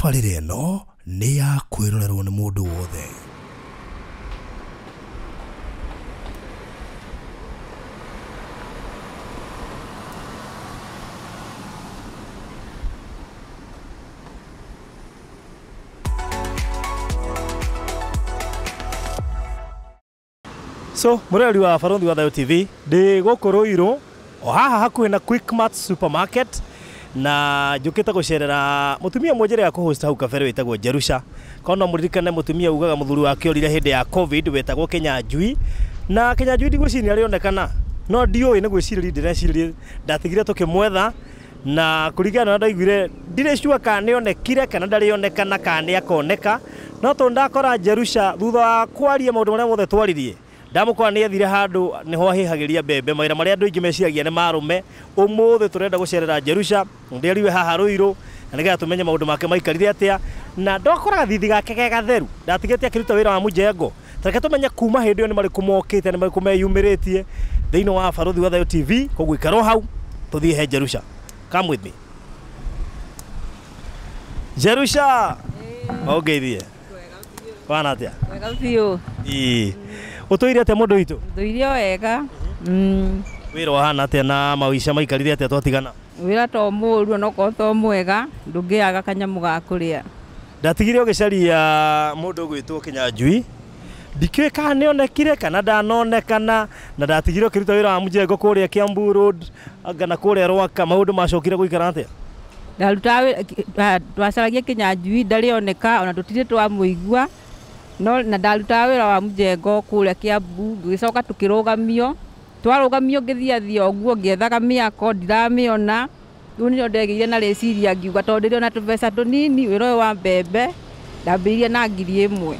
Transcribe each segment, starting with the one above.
Tabarĩra ĩno nĩ ya kwĩrorerwo nĩ mũndũ wothe. So, mũrori wa Barũthi wa Thayo TV, ndĩ gũkũ Ruiru o haha hakuhĩ na Quickmart Supermarket na njũkĩte gũcerera mũtumia ũmwe njĩra ya kũhost hau kabere wĩtagwo Jerusha. Korwo no mũririkane mũtumia ugaga mũthuri wake orire hĩndĩ ya Covid wetagwo Kinyanjui, na Kinyanjui ndigwĩciria nĩarĩonekana, no ndiũĩ nĩ gwĩcirĩria ndĩrecirĩria ndatigire tũkĩmwetha na kũringana na ndaiguire ndirĩ sure kana nĩonekire kana ndarĩonekana kana nĩakoneka, no tondũ ndakora Jerusha thutha wa kwaria maũndũ marĩa mothe twaririe ndamũkora nĩ ethire handũ nĩho ahĩhagĩria mbembe mawĩra marĩa andũ aingĩ meciragia nĩ marũme. Ũmũthĩ tũrenda gũcerera Jerusha ndĩariwe haha Ruiru na nĩgetha tũmenye maũndũ make maikarire atĩa, na ndokora gathithi gake ge gatheru ndatigĩte akĩruta wĩra wa mũjengo. Tareke tũmenye kuma hĩndĩ ĩyo nĩ marĩkũ mokĩte nĩ marĩkũ meyumĩrĩtie thĩinĩ wa Barũthi wa Thayo TV. Koguo ikara hau tũthiĩ he Jerusha. Come with me. Jerusha, ũngeithie. Wana atĩa? Wega biũ. Ĩĩ. Ũtũire atĩa mũndũ witũ? Ndũire wega. Wĩra ũhana atĩa na maũica maikarire atĩa twatigana? Wĩra to mũũru onokorwo to mwega, ndũngĩaga kanyamũ ga kũrĩa. Ndatigire ũgĩcaria mũndũ ũgwĩtwo Kinyanjui, ndikĩũĩ kana nĩonekire kana ndanonekana, na ndatigire ũkĩruta wĩra wa mũjengo kũrĩa Kiambu Road anga na kũrĩa Rwaka. Maũndũ macokire gũikara atĩa? Ndarutaga wĩra, twacaragia Kinyanjui ndarĩoneka ona tũtirĩ twamũigua, no na ndarutaga wĩra wa mũjengo kũrĩa Kiambu, ngĩcoka tũkĩrũgamio. Twarũgamio ngĩthiathia ũguo ngĩethaga mĩako ndiramĩona. Rĩu nĩrĩo ndegĩire na rĩciria ngiuga tondũ ndĩrĩ ona tũbeca tũnini, wĩra ũyũ wa mbembe ndambĩrĩirie na 1,000.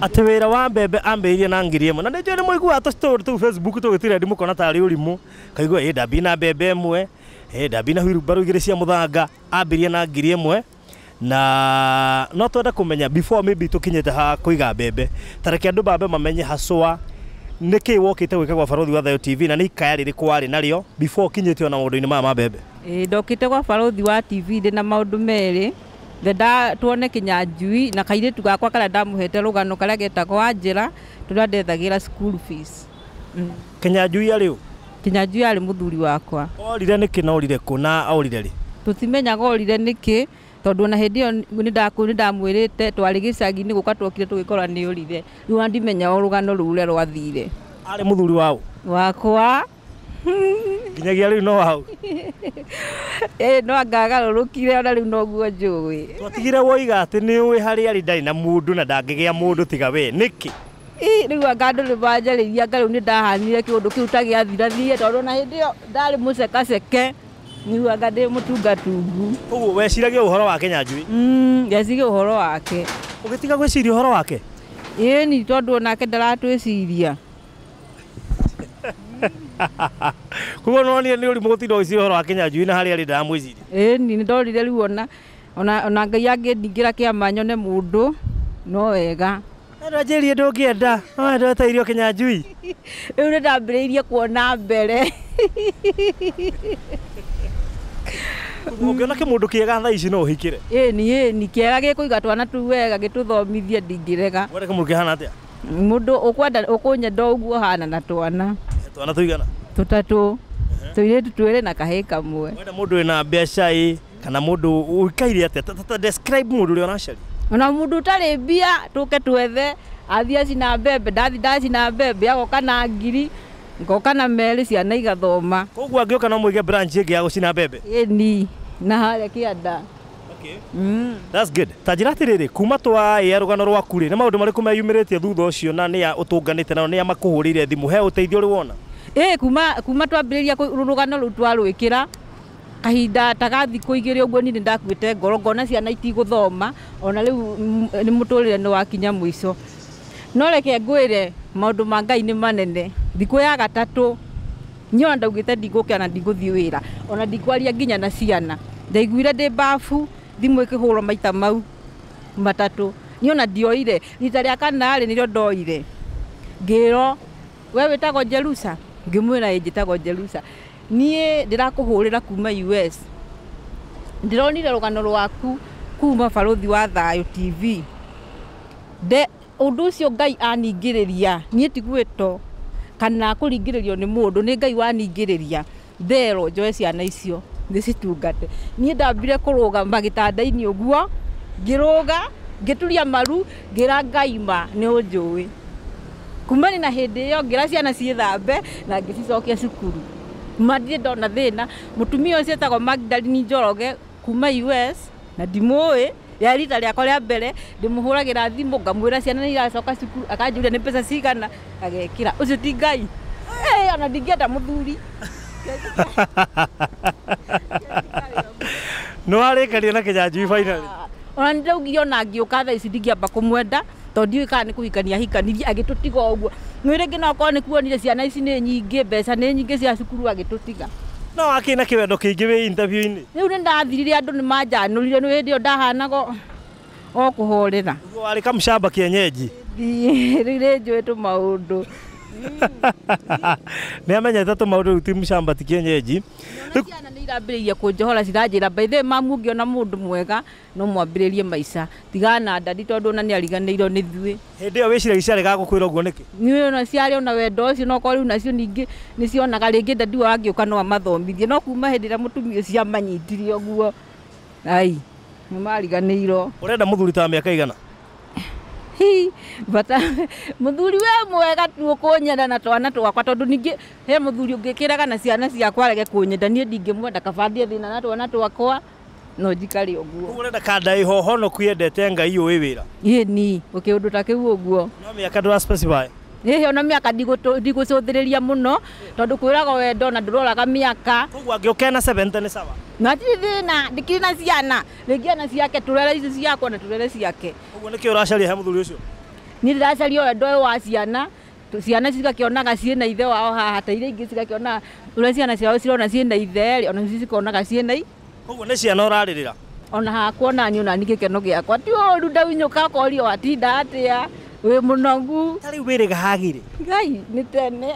Atĩ wĩra wa mbembe ambĩrĩirie na 1,000. Na nĩnjũĩ nĩ mũiguaga tũ-story tũu Facebook tũgĩtira mũkona tarĩ ũrimũ, kaigua ĩ ndambĩrĩirie na mbembe ĩmwe, ĩ ndambĩrĩirie na wheelbarrow igĩrĩ cia mũthanga, ambĩrĩirie na 1,000. Na no twende kũmenya before maybe tũkinyĩte ha kũiga mbembe, ta reke andũ mambe mamenye haswa nĩkĩ wokĩte gwĩka gwa Barũthi wa Thayo TV na nĩ ikaya rĩrĩkũ warĩ narĩo before ũkinyĩte ona maũndũ-inĩ maya ma mbembe. Ĩĩ ndokĩte gwa Barũthi wa TV ndĩ na maũndũ merĩ, ngenda tuone Kinyanjui na kairĩtu gakwa karĩa ndamũhete rũgano karĩa getagwo Angela tũrĩa ndethagĩra school fees. Kinyanjui arĩ ũ? Kinyanjui arĩ mũthuri wakwa. Orire nĩkĩ na orire kũ na orire rĩ? Tũtimenyaga orire nĩkĩ tondũ ona hĩndĩ ĩyo nĩndamwĩrĩte twarĩ gĩcagi-inĩ gũka twokire tũgĩkora nĩ orire. Rĩu ona ndimenya o rũgano rũu ũrĩa rwathire. Arĩ mũthuri wa ũ? Wakwa. Nginyagia rĩu no hau. Ĩĩ no angagarũrũkire ona rĩu noguo njũĩ. Twatigire woiga atĩ nĩ ũĩ harĩa arĩ ndarĩ na mũndũ na ndangĩgĩa mũndũ tiga we. Nĩkĩ? Ĩ rĩu anga andũ nĩ manjarĩirie anga rĩu nĩ ndahanire kĩũndũ kĩu ta gĩathirathirire tondũ ona hĩndĩ ĩyo ndarĩ mũcekaceke. Nĩguo anga ndĩ mũtungatungu. Ũguo weciragia ũhoro wa Kinyanjui? Ndeciragia ũhoro wake. Ũgĩtiga gwĩciria ũhoro wake? Ĩni tondũ onake ndaratwĩciria. Koguo nĩwonire nĩ ũrimũ gũtinda ũgĩciria ũhoro wa Kinyanjui na harĩa arĩ ndaramwĩciria? Ĩni nĩndorire rĩu ona Ngai angĩndingĩra kĩama nyone mũndũ no wega. Andũ anjĩrire ndũngĩenda, no wenda wetereire o Kinyanjui. Rĩu nĩndambĩrĩirie kuona mbere. Ũngĩona kĩmũndũ kĩega thaa ici no ũhikĩre? Ĩni, ĩni, kĩega gĩkũiga twana tũu wega gĩtũthomithie ndingĩrega. Wenda kĩmũndũ kĩhana atĩa? Mũndũ ũkwenda ũkũnyenda ũguo hana na twana. Twana tũigana? Tũtatũ. Tũirĩtu twĩrĩ na kahĩĩ kamwe. Wenda mũndũ wĩna mbeca ĩ kana mũndũ ũikaire atĩa? Ta describe mũndũ ũrĩa ũracaria. Ona mũndũ ũtarĩ mbia tũke twethe, athiĩ acina mbembe, ndathi ndacina mbembe agoka na 1,000, ngoka na 2 ciana igathoma. Koguo angĩũka no mũige branch ĩngĩ ya gũcina mbembe? Ĩni, na harĩa kĩanda. Okay. That's good. Ta njĩra atĩrĩrĩ, kuma twaĩa rũgano rwaku rĩ, nĩ maũndũ marĩkũ meyumĩrĩtie thutha ũcio na nĩa ũtũnganĩte nao, nĩa makũhũrĩire thimũ, he ũteithio ũrĩ wona? Ĩĩ, kuma twambĩrĩria rũgano rũu twarwĩkĩra kahinda ta ga thikũ igĩrĩ ũguo niĩ nĩndakuĩte ngoro ngona ciana itigũthoma ona rĩu nĩ mũtũrĩre nĩ wakinya mũico. No reke ngwĩre maũndũ ma Ngai nĩ manene. Thikũ ya gatatũ niĩ ona ndaugĩte ndigũkĩra na ndigũthiĩ wĩra ona ndikwaria nginya na ciana. Ndaiguire ndĩ babu thimũ ĩkĩhũrwo maita mau matatũ. Niĩ ona ndioire rita rĩa kana rĩ nĩrĩo ndoire. Ngĩrwo we wĩtagwo Jerusha? Ngĩmwĩra ĩ njĩtagwo Jerusha. Niĩ ndĩrakũhũrĩra kuma US. Ndĩronire rũgano rwaku Kuma Barũthi wa Thayũ TV. De ũndũ ũcio Ngai aningĩrĩria, niĩ ti gwĩto kana kũringĩrĩrio nĩ mũndũ, nĩ Ngai waningĩrĩria nderwo njoe ciana icio ndĩcitungate. Niĩ ndambire kũrũgama gĩtanda-inĩ ũguo, ngĩrũga, ngĩturia maru, ngĩra Ngai ma nĩ ũnjũĩ. Kumani na hĩndĩ ĩyo ngĩra ciana ciĩthambe na ngĩcicokia cukuru. Ma ndirĩ ndona thĩna. Mũtumia ũcio etagwo Magdalene Njoroge kuma US na ndimũĩ, rĩarĩ rita rĩakwa rĩa mbere ndĩmũhũragĩra thimũ ngamwĩra ciana nĩ iracoka cukuru, akanjũria nĩ mbeca cigana, agekĩra. Ũcio ti Ngai. Ona ndingĩenda mũthuri. Nĩ warĩkaria na Kĩnyanjui finally. Ona nĩ ndaugire ona ngĩũka thaa ici ndingĩamba kũmwenda tondũ ndiũĩ kana nĩ kũhikania ahikanirie, agĩtũtiga ũguo. Nĩ rĩngĩ no akorwo nĩ kuonire ciana ici nĩ nyingĩ, mbeca nĩ nyingĩ cia cukuru, agĩtũtiga. No wakĩ na kĩwendo kĩingĩ wĩ interview-inĩ. Rĩu nĩ ndathirire, andũ nĩ manjanũrire, nĩ hĩndĩ ĩyo ndahanaga o kũhorera. Ũguo warĩ kamũcamba kienyeji. Rĩu nĩ njũĩ tũmaũndũ. Nĩ amenyete tũmaũndũ rĩu ti mũcamba ti kienyeji. Nĩ ciana nĩ irambĩrĩirie kũnjohora, ciranjĩra by the way mamu ũngĩona mũndũ mwega no mwambĩrĩrie maica, tigana na ndadi tondũ ona nĩ ariganĩirwo nĩ ithuĩ. Hĩndĩ ĩyo wĩciragia ciarĩ gũkwĩra ũguo nĩkĩ? Nĩ ona ciarĩ ona wendo ũcio, no korwo rĩu nacio ningĩ nĩ cionaga rĩngĩ ndadi wao angĩũka no amathomithie, no kuma hĩndĩ ĩrĩa mũtumia ũcio amanyitire ũguo, ai nĩ mariganĩirwo. Ũrenda mũthuri ta mĩaka igana? Hi, bata mũthuri we mwega tu ũkũnyenda na twana twakwa, tondũ ningĩ he mũthuri ũngĩkĩraga na ciana ciakwa arege kũnyenda, niĩ ndingĩmwenda, kaba ndie thĩna na twana twakwa no njikare ũguo. Ũguo ũrenda kanda ĩhohonoku yendete Ngai ũĩ wĩra? Ĩni, ũkĩũndũ ta kĩu ũguo. No mĩaka ndũra specify? Ĩhĩ, ona mĩaka ndigũcũthĩrĩria mũno tondũ kwĩraga wendo na ndũroraga mĩaka. Koguo angĩũka ena 70 nĩ sawa? Na hatirĩ thĩna, ndikĩrĩ na ciana, rĩngĩ ona ciake tũrere ici ciakwa na tũrere ciake. Ũguo nĩkĩo ũracaria he mũthuri ũcio? Niĩ ndĩracaria wendo ũyũ wa ciana, ciana cigakĩonaga ciĩna ithe wao haha, ta iria ingĩ cigakĩona ũrĩa ciana ciao cirona ciĩna ithe rĩ, ona cio cikonaga ciĩna ithe. Koguo nĩ ciana ũrarĩrĩra? Ona hakwa ona niĩ ona niĩ gĩkeno gĩakwa ti ũru, ndaunyũka ũkorio watinda atĩa, wĩ mũnogu. Ta rĩu wĩrĩga hagĩrĩ? Ngai nĩ tene.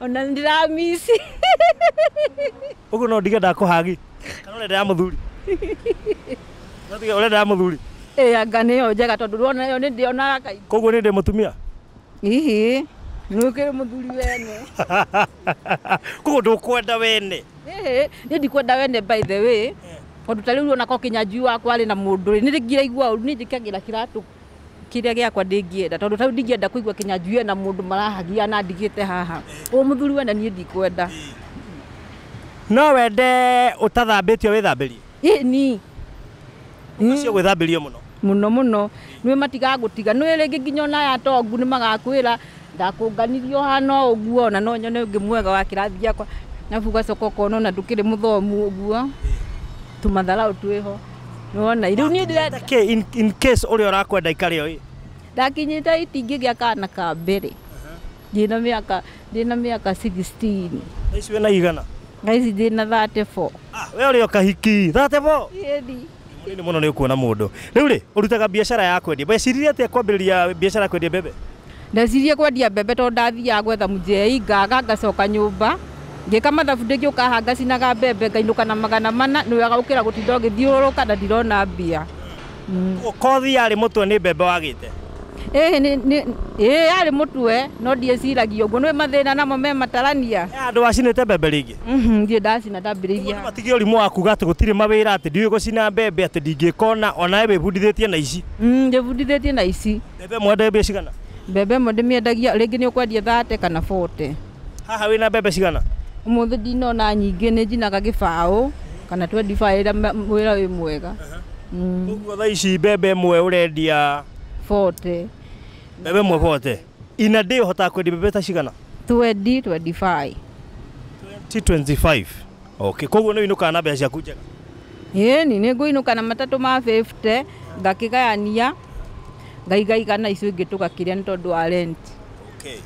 Ona nĩndĩramisi. Ũguo no ndige ndakũhagi? Kana ũrenda ya mũthuri? No tige ũrenda ya mũthuri? Ĩ, anga nĩyo njega tondũ ndĩrona ĩyo nĩ ndĩonaga kaingĩ. Koguo nĩ ndĩ mũtumia? Hihi, nĩ ũkĩrĩ mũthuri wene. Koguo ndũkwenda wene? Ĩhĩ, niĩ ndikwenda wene by the way. Tondũ ta rĩu ona korwo Kĩnyanjui wakwa arĩ na mũndũ rĩ, nĩ ndingĩraigua ũru, niĩ njĩkagĩra kĩratũ kĩrĩa gĩakwa ndĩngĩenda, tondũ ta rĩu ndingĩenda kũigua Kĩnyanjui ena mũndũ marahagia na ndigĩte haha. Ũũ mũthuri wene niĩ ndikwenda. No wende ũtathambĩtio wĩthambĩrie? Ĩni. Ũcio gwĩthambĩrio mũno? Mũno mũno. Nĩwe matigagũtiga. Nĩwe rĩngĩ nginya ona aya atongu nĩ magakwĩra ndakũnganirio hana ũguo, na no nyone ũngĩ mwega wa kĩrathi gĩakwa. Arabu ũgacoka ũkona ona ndũkĩrĩ mũthomu ũguo, tũmatharau twĩho. Nĩwona? Rĩu niĩ ndĩrenda Kĩ, in case ũrĩa ũrakwenda ikare o ĩ? Ndakinyĩte itingĩgĩa kana ka mbere. Ndĩna mĩaka 16. Thaa ici wĩna igana? Thaa ici ndĩna 34. We ũrĩ o kahiki, 34? Ĩni. Mũnini mũno nĩ ũkuona mũndũ. Rĩu rĩ, ũrutaga biacara ya kwendia. Weciririe atĩa kwambĩrĩria biacara ya kwendia mbembe? Ndecirie kwendia mbembe tondũ ndathiaga gwetha mũjei, ngaga ngacoka nyũmba. Ngĩka mathabu ndĩngĩũka haha ngacinaga mbembe ngainũka na 400, nĩ wega gũkĩra gũtinda ũgĩthiũrũrũka na ndirona mbia. Kothi yarĩ mũtwe nĩ mbembe wagĩte? Ĩĩ, yarĩ mũtwe, no ndieciragia ũguo. Nĩũĩ mathĩna namo me matarania. He handũ wacinĩte mbembe rĩngĩ? Ndirĩ ndacina, ndambĩrĩirie. Ũguo matige ũrimũ wa kuga atĩ gũtirĩ mawĩra, atĩ ndiũĩ gũcina mbembe, atĩ ndingĩka ona, onawe wĩbundithĩtie na ici. Ndĩbundithĩtie na ici. Mbembe ĩmwe wendagia mbia cigana? Mbembe ĩmwe ndĩmĩendagia, rĩngĩ nĩ ũkwendia 30 kana 40. Haha wĩna mbembe cigana? Ũmũthĩ ndinona nyingĩ, nĩ njinaga gĩbaũ kana 25 rĩrĩa wĩra wĩ mwega. Ũguo thaa ici mbembe ĩmwe ũrendia 40. Mbembe ĩmwe 40. Ina day ũhotaga kwendia mbembe ta cigana? 20, 25. 25. Okay, koguo nĩ ũinũkaga na mbeca ciaku njega? Ĩni, nĩ ngũinũka na matatũ ma 50, ngakĩgayania, ngaigaigana na icio ingĩ tũgakĩrĩa nĩ tondũ wa rent. Okay.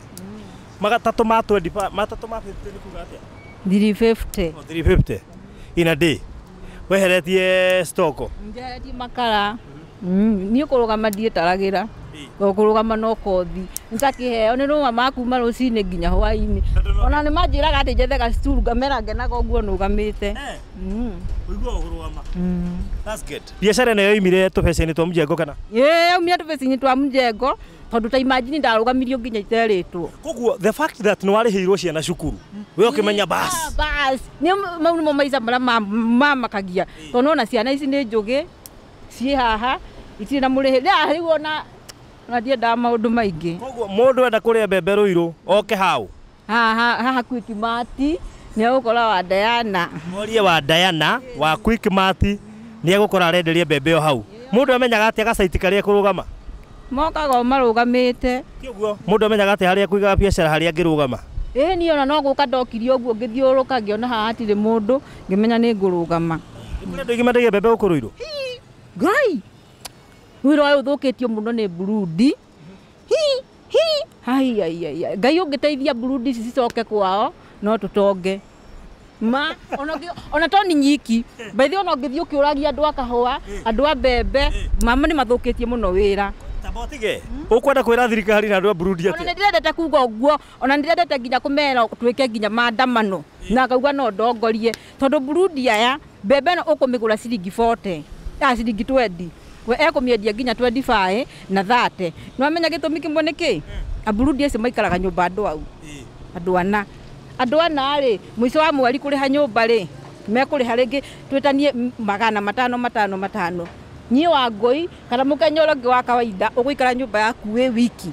Matatũ ma 25, matatũ ma 50 nĩ kuga atĩa? 350. Oh, 350. In a day. Weheretie stock? Njeheretie makara. Niĩ kũrũgama ndiĩtaragĩra. Kũrũgama no kothi nĩtakĩheo nĩ rũgamaga kuma rũcinĩ nginya hwainĩ ona nĩ manjĩraga atĩ njethe gacukuru ngamera ngenaga ũguo nũgamĩte. Ũiguaga kũrũgama. That's good. Biacara ĩno yoimire tũbeca-inĩ twa mjengo kana? Ĩĩ yaumire tũbeca-inĩ twa mjengo tondũ ta imagine ndarũgamirio nginya iterĩtwo. Koguo the fact that nĩ warĩhĩirwo ciana cukuru we ũkĩmenya bas. Bas nĩ mau nĩmo maica marĩa mamakagia tondũ ona ciana ici nĩ njũgĩ ciĩ haha itirĩ na mũrĩhĩre rĩu ona ndiendaga maũndũ maingĩ. Koguo mũndũ enda kũrĩa mbembe Ruiru oke hau haha haha Quickmart nĩ egũkora wa Diana. Morie wa Diana wa Quickmart nĩ egũkora arenderia mbembe o hau. Mũndũ amenyaga atĩa gacaiti karĩa kũrũgama? Mokaga o marũgamĩte. Ti ũguo mũndũ amenyaga atĩa harĩa kũigaga biacara harĩa angĩrũgama? Ĩĩ niĩ ona no gũka ndokire ũguo ngĩthiũrũrũka ngĩona haha hatirĩ mũndũ ngĩmenya nĩ ngũrũgama. Nĩ kũrĩ andũ aingĩ mendagia mbembe gũkũ Ruiru? Ngai! Wĩra ũyũ ũthũkĩtio mũno nĩ Burundi. Hi hi hai ai ai Ngai ũngĩteithia Burundi ici cicoke kwao no tũtonge. Ma ona to ni nyiki by the way ona ũngĩthiĩ ũkĩũragia andũ a kahũa andũ a mbembe mama nĩ mathũkĩtie mũno wĩra. Tabotige ũkwenda kwĩra thirikari na andũ a Burundi atĩa? Ona nĩ ndĩrendete kuga ũguo ona nĩ ndĩrendete nginya kũmera twĩke nginya maandamano na ngauga no ndongorie tondũ Burundi aya mbembe ĩno ũkũmĩgũra ciringi 40 ya ciringi 20 we ekũmĩendia nginya 25 na 30. Nĩ wamenya gĩtũmi kĩmwe nĩ kĩ? Aburundi acio maikaraga nyũmba andũ au andũ ana andũ ana rĩ mũico wa mweri kũrĩha nyũmba rĩ mekũrĩha rĩngĩ twĩtanie magana matano matano matano. Niĩ wa ngũi kana mũkenya ũrĩa ũngĩ wa kawaida ũgũikara nyũmba yaku wĩ wiki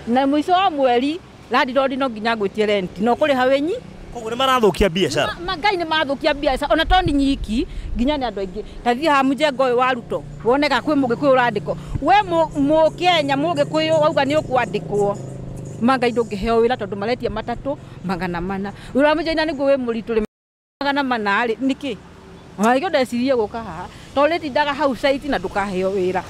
na mũico wa mweri landlord no nginya ngwĩtie rent na ũkũrĩha wĩ nyi. Koguo nĩ marathũkia biacara. Ngai nĩ marathũkia biacara ona to ni nyiki nginya nĩ andũ aingĩ. Ta thiĩ haha mjengo ũyũ wa Ruto wone ka kwĩ mũgĩkũyũ ũrandĩkwo we mũkenya mũgĩkũyũ wauga nĩ ũkwandĩkwo ma Ngai ndũngĩheo wĩra tondũ maretia matatũ 400. Wĩra wa mũnjaina nĩguo wĩ mũritũ rĩ 400 rĩ nĩkĩ? Ona nĩkĩo ndecirie gũka haha tondũ rĩtindaga hau site na ndũkaheo wĩra.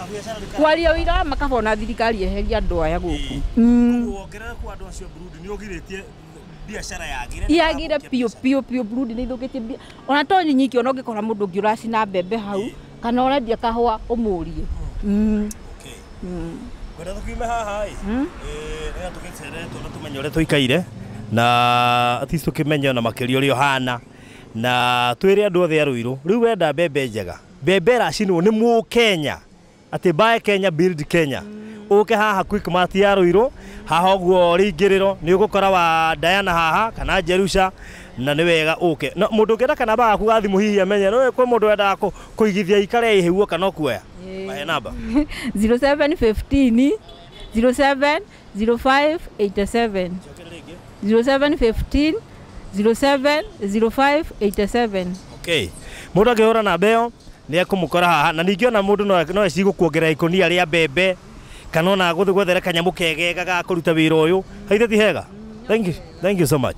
Kwaria wĩra wa makaba ona thirikari yeheria andũ aya gũkũ. Koguo wongerereku wa andũ acio Burundi nĩ ũgirĩtie biacara yagire yagire piũ piũ piũ. Burundi nĩ ithũkĩtie ona to nyiki ona ũngĩkora mũndũ ũngĩ ũracina mbembe hau kana ũrendia kahũa ũmũrie. Ngwenda tũkiume haha ĩ nĩgetha tũgĩcere tuone tũmenye ũrĩa tũikaire na at least tũkĩmenye ona makĩria ũrĩa ũhana na twĩre andũ othe a Ruiru rĩu wenda mbembe njega mbembe ĩracinwo nĩ mũkenya atĩ buy Kenya build Kenya. Ũke haha Quickmart ya Ruiru haha ũguo rĩingĩrĩro nĩ ũgũkora wa Diana haha kana Jerusha na nĩ wega ũke. No mũndũ ũngĩenda kanamba gaku ga thimũ hihi amenye no kwĩ mũndũ wendaga kũigithia ikare ĩhĩuo kana ũkuoya mahe namba 0715 07 05 87 0715 07 05 87. Okay. Mũndũ angĩhũra namba ĩyo nĩ ekũmũkora haha na ningĩ ona mũndũ no ecigũkuongerera ikũnia rĩa mbembe kana ona gũthiĩ gwethere kanyamũ kegega ga kũruta wĩra ũyũ haithe ti hega. Thank you. Thank you so much.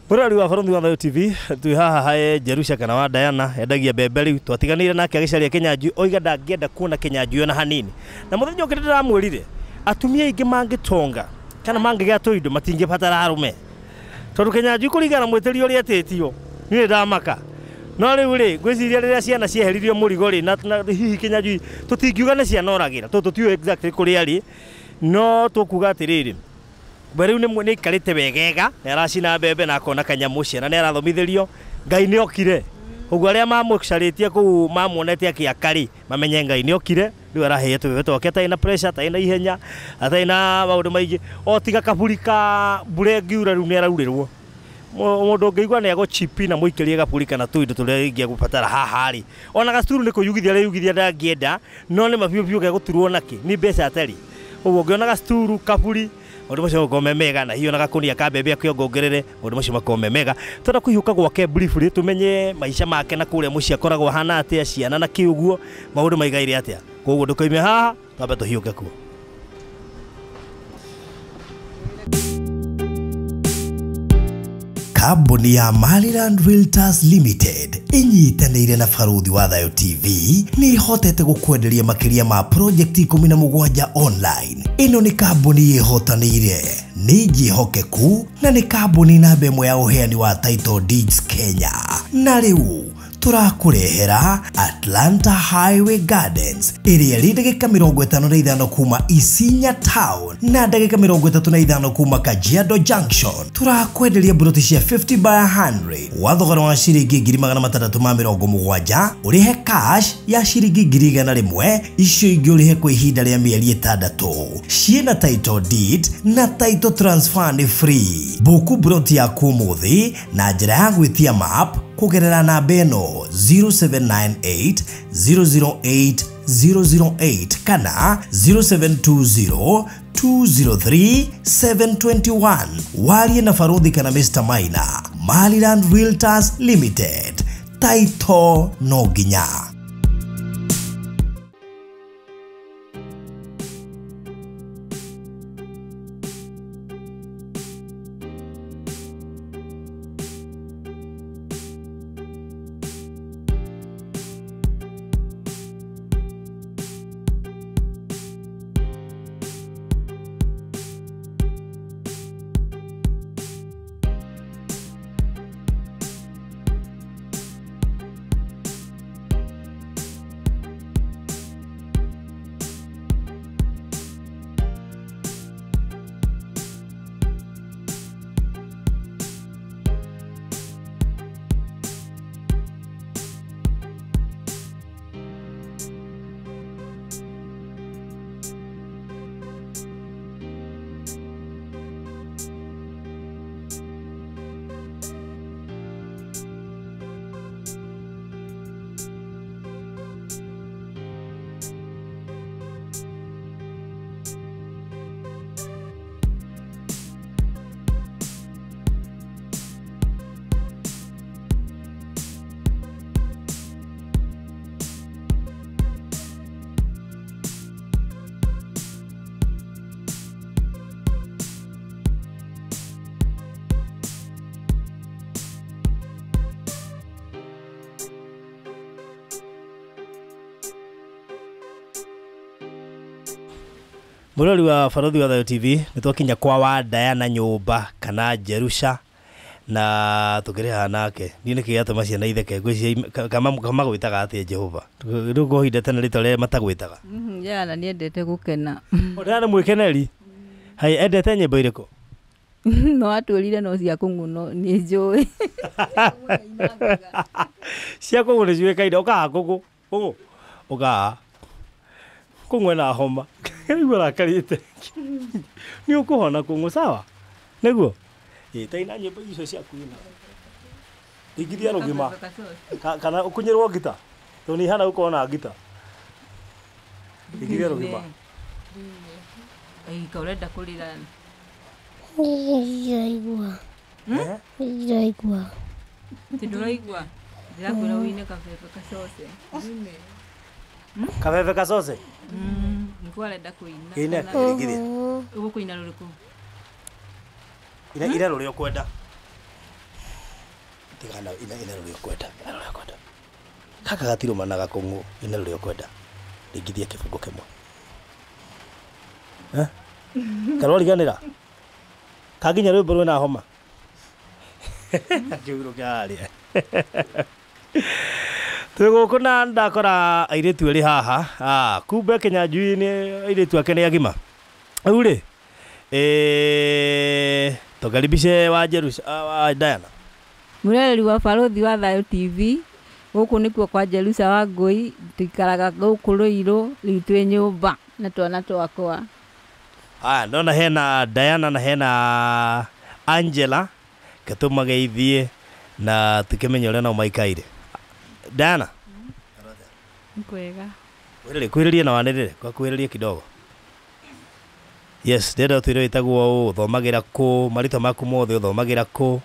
Mũrori wa Barũthi wa Thayũ TV twĩ haha hae Jerusha kana wa Diana endagia mbembe rĩu twatiganĩire nake agĩcaria Kĩnyanjui oiga ndangĩenda kuona Kĩnyanjui ona hanini na mũthenya ũngĩ ndĩramwĩrire atumia aingĩ mangĩtonga kana mangĩgĩa tũindo matingĩbatara arũme tondũ Kĩnyanjui kũringana na mwĩtĩrio ũrĩa etĩtio niĩ ndamaka no rĩu rĩ ngwĩciria rĩrĩa ciana cieheririo mũrigo rĩ na hihi Kĩnyanjui tũtingiuga nĩ ciana oragĩra tondũ tũtiũĩ exactly kũrĩa arĩ no tũkuga atĩrĩrĩ we rĩu nĩ aikarĩte wegega nĩ aracina mbembe na akona kanyamũ ciana nĩ arathomithĩrio Ngai nĩ okire ũguo arĩa mamũcarĩtie kũu mamuonete akĩaka rĩ mamenye Ngai nĩ okire rĩu araheire tũbebe twake atarĩ na pressure atarĩ na ihenya atarĩ na maũndũ maingĩ o tiga kaburi ka mbura ĩngiura rĩu nĩ araurĩrwo mũndũ ũngĩigua nĩ egũchipi na mũikĩrie gaburi kana tũindo tũrĩa ingĩ egũbatara haha rĩ ona gacukuru nĩ kũyugithia areyugithia ndangĩenda no nĩ mabiũ biũ gegũturwo nakĩ nĩ mbeca atarĩ ũguo ũngĩona gacukuru kaburi maũndũ macio makorwo me mega na hihi ona gakũnia ka mbembe akĩongongerere maũndũ macio makorwo me mega twenda kũhiũka gwake briefly tũmenye maica make na kũrĩa mũciĩ akoragwo ahana atĩa ciana na kĩ ũguo maũndũ maigaire atĩa koguo ndũkoime haha twambe tũhiũke kuo. Kambuni ya Maryland Realtors Limited inyitanĩire na Barũthi wa Thayũ TV nĩ ĩhotete gũkwenderia makĩria ma project 17 online. Ĩno nĩ kambuni ĩhotanĩire, nĩ njĩhokeku na nĩ kambuni namba ĩmwe ya ũheani wa title deeds Kenya. Na rĩu Tũrakũrehera Atlanta Highway Gardens ĩrĩa ĩrĩ ndagĩka 55 kuma Isinya Town na ndagĩka 35 kuma Kajiado Junction. Tũrakwenderia mburoti cia 50 by 100 wa thogora wa ciringi 670,000, ũrĩhe cash ya ciringi 101,000, icio ingĩ ũrĩhe kwa ihinda rĩa mĩeri 6. Ciĩna title deed na title transfer nĩ free. Buku mburoti yaku ũmũthĩ na njĩra ya gwĩtia map kũgerera namba ĩno 0798 008 008 kana 0720 203 721. Warie na Farodhi kana Mr. Maina. Maryland Realtors Limited. Taito no nginya. Mũrori wa Barothi wa Thayo TV, nĩ twakinya kwa wa Diana nyũmba kana Jerusha na tũkĩrĩ nake. Niĩ nĩkĩ gĩatũma ciana itheke ngwĩciria kama gwĩtaga atĩa Jehova. Rĩu ngũhinda tene rĩtwa rĩrĩa matagwĩtaga. Diana nĩendete gũkena. O Diana mwĩkeneri. Hai, endete nyĩmbo irĩkũ? No atwĩrire no cia kũng'ũno nĩ njũĩ. Cia kũng'ũ nĩ ciũĩkaine. Ũkaha kũng'ũ. Kũng'ũ. Ũkaha. Kũng'ũ ena homa. Rĩu arakarĩte. Nĩ ũkũhona kũng'ũ, sawa? Nĩguo? Ĩ, ta ina nyĩmbo icio ciaku ina. Ingithia rũgima. Kana ũkunyĩrwo ngita. Tondũ nĩ ihana gũkorwo na ngita. Ingithia rũgima. Ĩka ũrenda kũrĩra. Ndiraigua. Ndiraigua. Ti ndũraigua? Ndĩrakwĩra ũine kabebe kacoce. Kabebe kacoce? Nĩkuo arenda kũina. Ina ingithia. Ũgũkũina rũrĩkũ? Ina ina rũrĩa ũkwenda. Tigana ina ina rũrĩa ũkwenda. Ina rũrĩa ũkwenda. Kaka gatirũmanaga kũng'ũ. Ina rũrĩa ũkwenda. Ringithia kĩbungo kĩmwe. Eh? Karwariganĩra? Kaginya rwĩmbo rwĩna homa. Akĩhurũka harĩa. Twĩ gũkũ na ndakora airĩtu erĩ haha. Ah, kumbe Kĩnyanjui nĩ airĩtu ake nĩ agima. Rĩu rĩ, tũkaribishe wa Jerusha, wa Diana. Mũrereri wa Barothi wa Thayo TV, gũkũ nĩkuo kwa Jerusha wa Ngũi, tũikaraga gũkũ Rũirũ, rĩu twĩ nyũmba na twana twakwa. Aya, ndona hena Diana na hena Angela, ketũmageithie na tũkĩmenye ũrĩa nao maikaire. Diana. Kwega. Kwĩrĩria na wanĩrĩre, kwa kwĩrĩria kidogo. Yes, ndĩrenda ũtwĩre wĩtagwo ũũ, ũthomagĩra kũ, marĩtwa maku mothe ũthomagĩra kũ.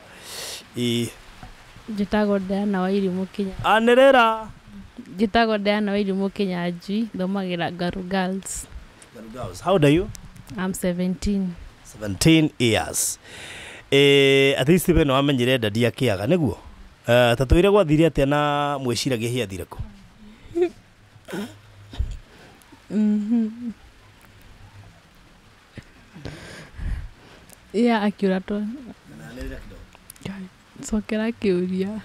Njĩtagwo Diana Wairimũ Kenya. Anĩrĩra. Njĩtagwo Diana Wairimũ Kĩnyanjui, thomagĩra Ngaru Girls. Ngaru Girls. How old are you? I'm 17. 17 years. At least we no wamenyire ndadi akĩaga nĩguo? Ta twĩre gwathire atĩa na mwĩciragia hihi athire kũ? Yeah, akiũra twa. Cokera kĩũria.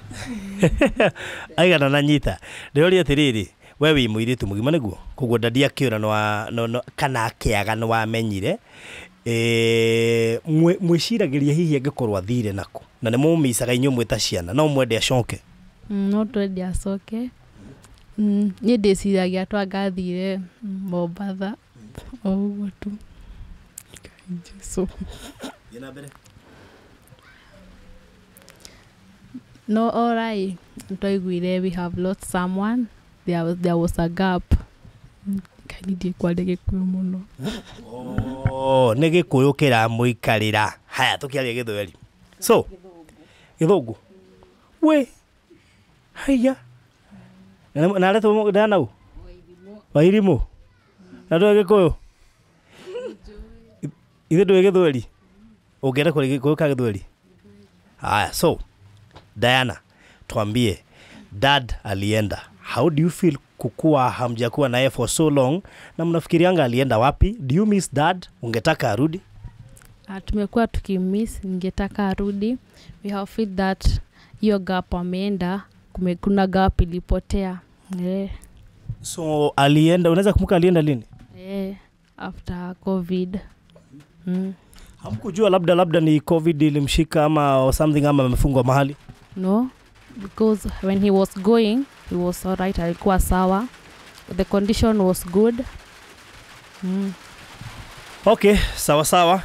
Aigana na nyita. Ndĩroria atĩrĩrĩ, we wĩ mũirĩtu mũgima nĩguo? Koguo daddy akĩũra no kana akĩaga nĩ wamenyire. Mwĩciragĩria hihi angĩkorwo athire nakũ? Na nĩ mũmicaga inyuĩ mwĩ ta ciana, no mwende acoke? No twende acoke. Niĩ ndĩciragia twangathire Mombatha o ũguo tu. Ngai Jesũ. No orai twaiguire we have lost someone, there was a gap. Ngai niĩ ndiĩ kwaria Gĩkũyũ mũno. Oh, nĩ Gĩkũyũ kĩramũikarĩra. Haya tũkĩaria Gĩthweri. So, Gĩthũngũ. We. Haiya. Na aretwo Diana ũ? Wairimũ. Na ndũĩ Gĩkũyũ? Ithe ndũĩ Gĩthweri? Ũngĩenda kwaria Gĩkũyũ ka Gĩthweri? Haya, so Diana, tuambie, dad alienda. How do you feel kukua hamjakuwa naye for so long na mnafikirianga alienda wapi? Do you miss dad? Ungetaka arudi? Tumekuwa tukimiss, ningetaka arudi. We have feel that hiyo gap ameenda, kuna gap ilipotea. So alienda, unaweza kumbuka alienda lini? After COVID. Hamkujua labda ni COVID ilimshika ama or something ama amefungwa mahali? No, because when he was going, he was all right, alikuwa sawa. The condition was good. Okay, sawa sawa.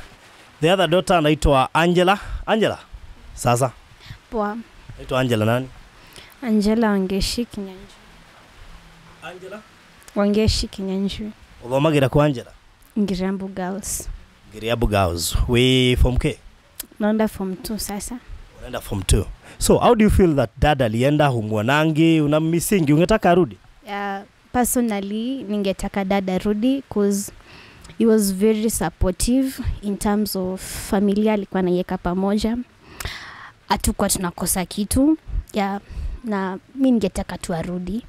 The other daughter anaitwa Angela. Angela? Sasa. Poa. Anaitwa Angela nani? Angela Wangeshi Kinyanjui. Angela? Wangeshi Kinyanjui. Uthomagira kwa Angela? Ngiriambu Girls. Ngiriambu Girls. We form K? Naenda form 2 sasa. Unaenda form 2. So how do you feel that dad alienda humwanangi, unammissingi, ungetaka arudi? Yeah, personally ningetaka dad arudi cause he was very supportive in terms of familia, alikuwa anaiweka pamoja. Hatukuwa tunakosa kitu. Yeah, na mimi ningetaka tu arudi.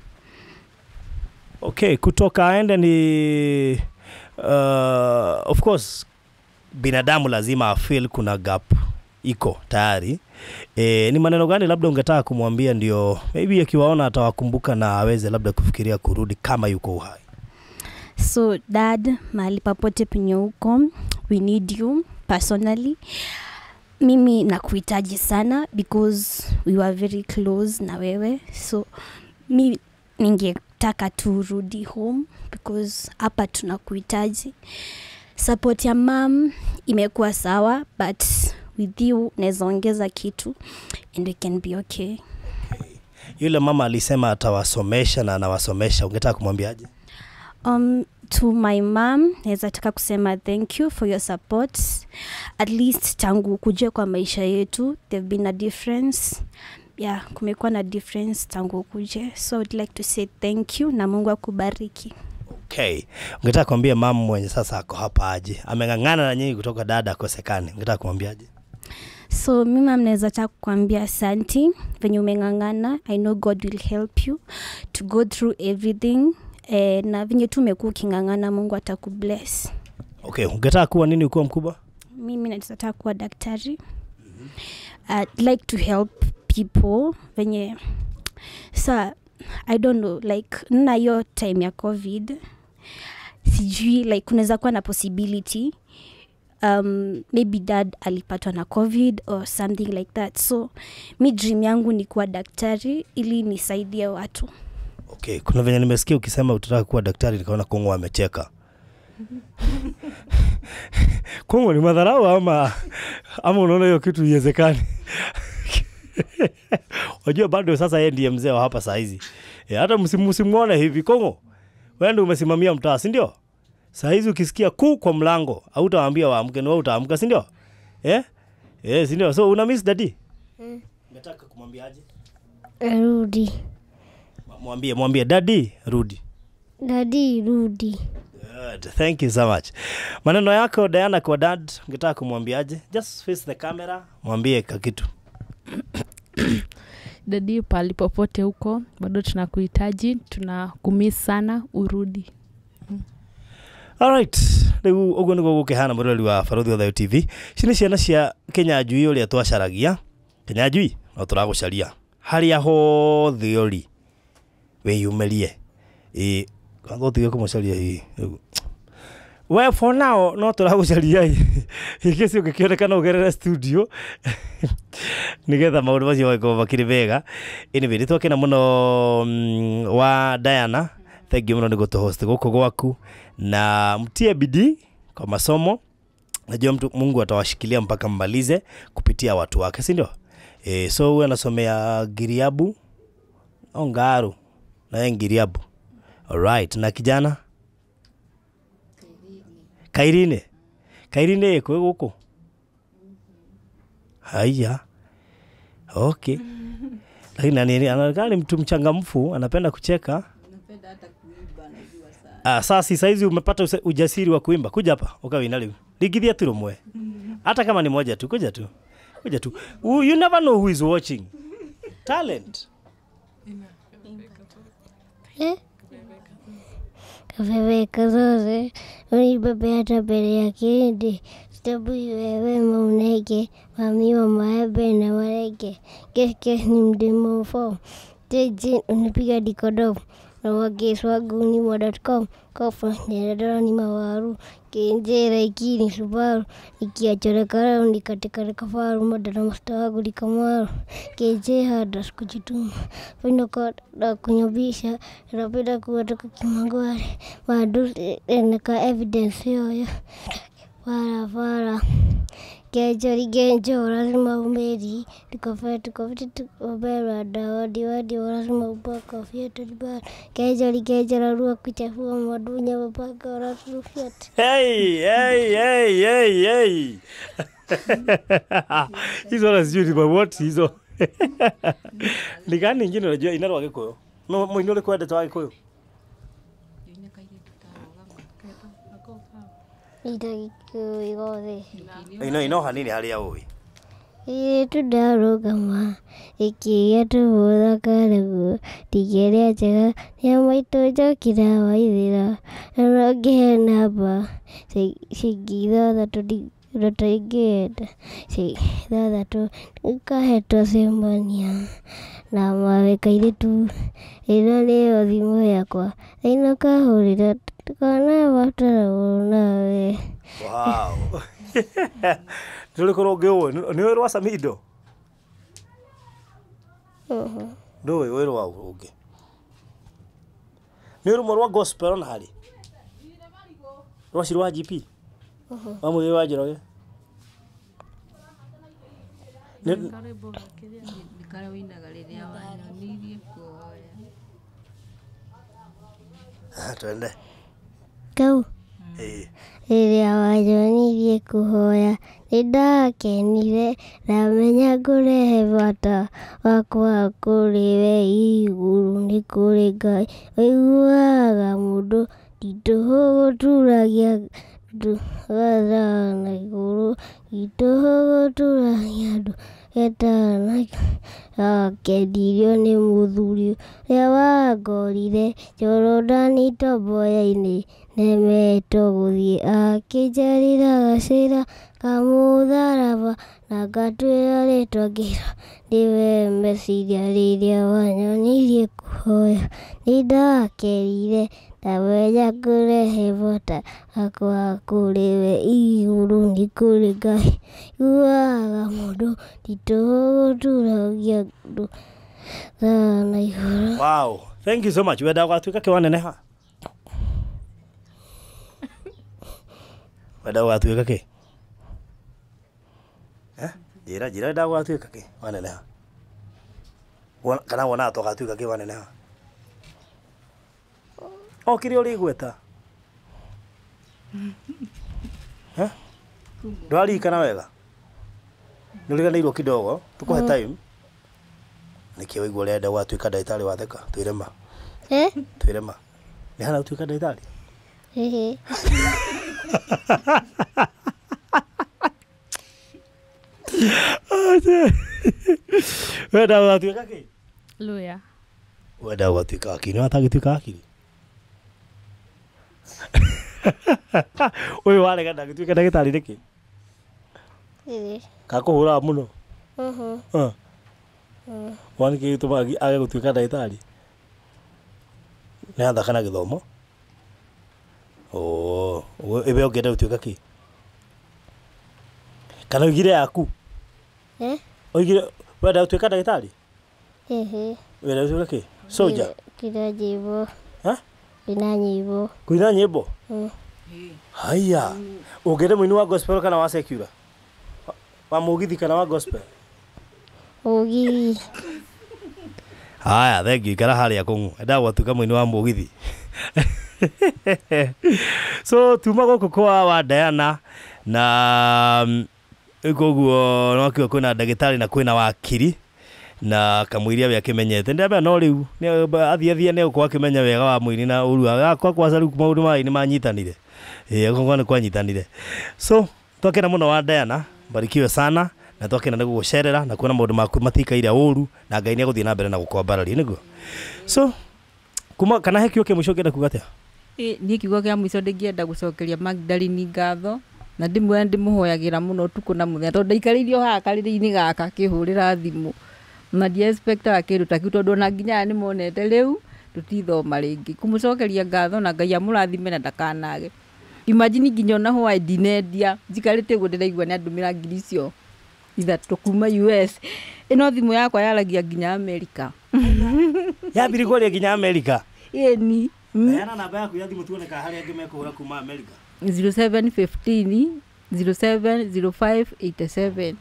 Okay, kutoka aende ni of course binadamu lazima afeel kuna gap iko tayari. Ni maneno gani labda ungetaka kumwambia ndio maybe akiwaona atawakumbuka na aweze labda kufikiria kurudi kama yuko uhai? So dad, mahali popote penye uko, we need you personally. Mimi nakuhitaji sana because we were very close na wewe. So mi ningetaka turudi home because hapa tunakuhitaji. Support ya mom imekuwa sawa, but with you naweza ongeza kitu and we can be okay. Yule mama alisema atawasomesha na anawasomesha, ungetaka kumwambiaje? To my mom, naweza taka kusema thank you for your support. At least tangu kuje kwa maisha yetu, there've been a difference. Yeah, kumekuwa na difference tangu kuje. So I'd like to say thank you na Mungu akubariki. Okay. Ungetaka kuambia mama mwenye sasa ako hapa aje? Ameng'ang'ana na nyinyi kutoka dada akosekane. Ungetaka kumwambiaje? So mimi mama naweza taka kukuambia asanti venye umeng'ang'ana. I know God will help you to go through everything. Na venye tu umekuwa uking'ang'ana, Mungu atakubless. Okay, ungetaka kuwa nini ukiwa mkubwa? Mimi nataka kuwa daktari. I'd like to help people venye sa I don't know, like na hiyo time ya COVID sijui like kunaweza kuwa na possibility maybe dad alipatwa na COVID or something like that. So mi dream yangu ni kuwa daktari ili nisaidie watu. Okay, kuna venye nimesikia ukisema utataka kuwa daktari nikaona Kongo amecheka. Kongo ni madharau ama unaona hiyo kitu haiwezekani? Wajua bado sasa yeye ndiye mzee wa hapa saa hizi. Hata msimuone hivi Kongo. Wewe ndio umesimamia mtaa, si ndio? Saa hizi ukisikia kuu kwa mlango, hautawaambia waamke, ni wewe utaamka, si ndio? Si ndio? So una miss daddy? Nataka kumwambiaje? Rudi. Mwambie daddy rudi. Daddy rudi. Good. Thank you so much. Maneno yako Diana kwa dad, ungetaka kumwambiaje? Just face the camera, mwambie kakitu. Daddy, pali popote huko, bado tunakuhitaji, tunakumiss sana, urudi. All right. Riu uguo niguo gukihana murori wa Baruthi wa Thayu TV. Ici nĩ ciana cia Kinyanjui ũrĩa twacaragia. Kinyanjui No tũragũcaria harĩa hothe ũrĩ wĩyumĩrie. Ĩĩ kwanza ũtige kũmũcaria hihi. Well, for now no tũragũcaria ĩ kĩci ũngĩkĩoneka no ũgerere studio nĩgetha maũndũ macio magĩkorwo makĩrĩ mega. Anyway, nĩ twakena mũno wa Diana, thank you mũno nĩ gũtũhost gũkũ gwaku, na mtie bidii kwa masomo. Najua mtu Mungu atawashikilia mpaka mmalize kupitia watu wake, si ndio? So huyu anasomea Giriabu au Ngaru na yeye Giriabu. Alright, na kijana Kairine. Kairine kwĩ gũkũ? Haya. Okay. Lakini nani anaonekana ni mtu mchangamfu, anapenda kucheka. Napenda hata kuimba, najua sana. Ah, sasa saizi umepata ujasiri wa kuimba. Kuja hapa, ukawina leo. Ligithia tu rumwe. Hata kama ni moja tu, kuja tu. Kuja tu. You never know who is watching. Talent. Eh? Kafebeka zote unibebe hata mbele ya kirindi sitambui wewe maunenge mami wa maembe na marenge keke ni mdemo form teji unipiga dikodo na wagesi wangu ni mwa.com kofa nĩndora ni mawaru kĩnjĩra ikini Subaru nikiachorekara nikatekare kafaru madara masta wangu ni kamaru kĩnjĩhanda sikujituma na kunyobisha napenda kuwatoka kimangware mandu naka evidence yoyo barabara Genjo genjo lazima umeri tukafanya tukobera dawa diwadi lazima upaka fyata dibara genjo genjo rarua kuchafua madunya mapaka ratu fyata. Hey, hey, hey, hey, hey. Hizo na sijui ni what hizo. Ni gani ingine unajua inarwa Gikuyu? Mũini ũrĩkũ wendete wa Gikuyu? Ita Gikuyu gothe. Ino hanini harĩa ũĩ. Irĩtu ndarũgama ĩkĩgĩa tũhũra karaguo ndingĩrĩa njega nĩa maitũ njokira waithĩra na no ngĩhe namba ciringi ithathatũ ndota ingĩenda ciringi ithathatũ nĩkahe twacemania na mawe kairĩtu ĩno nĩyo thimũ yakwa ĩno kahũrĩra kana bataragwo nawe. Wow. Nĩ rũrĩkũ rũngĩ ũĩ? Nĩ ũĩ rwa Samido? Ndũĩ ũĩ rwa rũngĩ. Nĩ ũĩ rũmwe rwa gospel ona harĩ? Rwa Shiro wa GP? Wa Mũthĩ wa Njoroge? Nĩ karĩa wĩinaga rĩrĩa wanyonirie kuoya. Ah, twende. Kau. Ĩĩ. Rĩrĩa wanyonirie kũhoya nĩndakenire ndamenya ngũrehe bata wakwa kũrĩ we igũrũ nĩ kũrĩ Ngai ũiguaga mũndũ nditũhũgũturagia andũ gathaa na igũrũ nditũhũgũturagia andũ getana akenirio nĩ mũthuri ũrĩa wangorire Jorodani tomboya-inĩ nemetwo gũthiĩ akĩnjarĩra gacĩra ka mũtharaba na ngatuĩra rĩtwa ngĩra nĩwe meciria rĩrĩa wanyonirie kũhoya nĩndakerire ndamenya ngũrehe bata wakwa kũrĩ we igũrũ nĩ kũrĩ Ngai iguaga mũndũ nditũhũgũturagia andũ thaa na igũrũ. Wow. Thank you so much. Wendaga gũgatuĩka kĩ waneneha? Wendaga gũgatuĩka kĩ? Eh? Njĩra njĩra wendaga gũgatuĩka kĩ waneneha? Kana wonaga ta ũgatuĩka kĩ waneneha? O kĩrĩa ũrĩgweta? Eh? Ndũraririkana wega? Nĩũriganĩirwo kidogo, tũkũhe time. Nĩkĩ waigua ũrenda gũgatuĩka ndagĩtarĩ watheka? Twĩre ma. Eh? Twĩre ma. Nĩ hana gũtuĩka ndagĩtarĩ? Ĩhĩ. Wendaga gũgatuĩka kĩ? Lawyer. Wendaga gũgatuĩka wakiri. Nĩ watagĩtuĩka wakiri? Ũyũ warega ndangĩtuĩka ndagĩtarĩ nĩkĩ? Ĩhĩ. Kakũhũraga mũno? Mhm. Ah. Wona nĩkĩ gĩtũmaga age gũtuĩka ndagĩtarĩ? Nĩ athaka na gĩthomo. Oh, we ũngĩenda gũtuĩka kĩ? Kana oigire yaku? Eh? Oigire wenda gũtuĩka ndagĩtarĩ? Ehe. Wenda gũtuĩka kĩ? Soldier? Kina nyimbo. Ha? Kina nyimbo. Kũina nyĩmbo? Mm. Haya. Ũngĩenda mũini wa gospel kana wa secular? Wa mũgithi kana wa gospel? Mũgithi. Haya, thank you. Ikara harĩa kũng'u. Endaga gwatuĩka mũini wa mũgithi. So tuma gũkũ kwa wa Diana na koguo no kiuga kwĩna ndagĩtarĩ na kwĩna wakiri na kamũiria we akĩmenyete ndĩramenya no rĩu athiĩ athiĩ nĩ egũkorwo akĩmenya wega wa mũini na ũru wa kwaca rĩu maũndũ maya nĩ manyitanire. Ĩĩ gũkorwo nĩ kwanyitanire. So twakena mũno wa Diana, barikiwe sana na twakena nĩ gũgũcerera na kuona maũndũ maku matikaire ũru na Ngai nĩ egũthiĩ na mbere na gũkwambararia nĩguo. So kuma kana he kiugo kĩa mũico ũngĩenda kuga atĩa? Niĩ kiugo kĩa mũico ndĩngĩenda gũcokeria Magdalene ngatho na ndĩmwĩra ndĩmũhoyagĩra mũno ũtukũ na mũthenya tondũ ndaikarĩirio haha karĩrĩ-inĩ gaka akĩhũrĩra thimũ na ndiexpectaga kĩndũ ta kĩu tondũ ona nginya aya nĩmonete rĩu tũtithoma rĩngĩ. Kũmũcokeria ngatho na Ngai amũrathime na ndakanage. Imagine nginya ona hwaĩ ndinendia njikarĩte ũguo ndĩraigua nĩ andũmĩra 3,000 kuma US. Ĩno thimũ yakwa yaragia nginya America. Yambire kwaria nginya America? Ĩni. Heana namba yaku ya thimũ tuone kana harĩa angĩ mekũhũra kuma America. 0715 0705 87.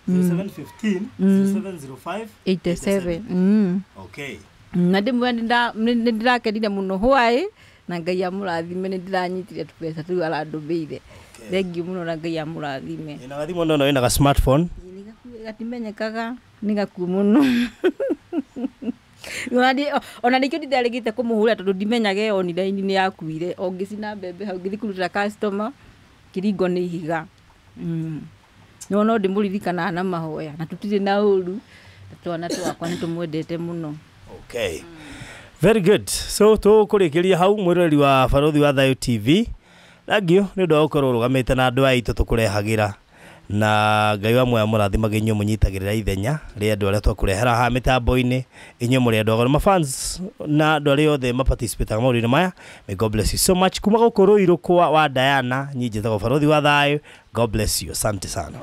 0715 0705 87. Okay. Na ndĩmwĩra nĩ ndĩrakenire mũno hwaĩ na Ngai amũrathime nĩ ndĩranyitire tũbeca tũu arandũmĩire. Thank you mũno na Ngai amũrathime. Ĩna gathimũ no ĩna ga smartphone. Gatimenyekaga nĩ gakuo mũno. Ona nĩkĩo ndindarĩgĩte kũmũhũra tondũ ndimenyaga ĩyo online nĩ yakuire. O ngĩcina mbembe hau ngĩthiĩ kũrutĩra customer kĩringo nĩ ihiga. No no ndĩmũririkanaga na mahoya na tũtirĩ na ũru na twana twakwa nĩ tũmwendete mũno. Okay. Very good. So tũkũrĩkĩria hau mwĩroreri wa Barothi wa Thayo TV. Thank you nĩ ũndũ wa gũkorwo ũrũgamĩte na andũ aya aitũ tũkũrehagĩra na Ngai wa muoyo mũrathimage inyuĩ mũnyitagĩrĩra ithenya rĩa andũ arĩa twakũrehera haha mĩtambo-inĩ inyuĩ mũrĩ andũ agoro mafans na andũ arĩa othe maparticipataga maũndũ-inĩ maya. May God bless you so much. Kuma gũkũ Ruiru kwa wa Diana, niĩ njĩtagwo Barothi wa Thayo. God bless you. Asante sana.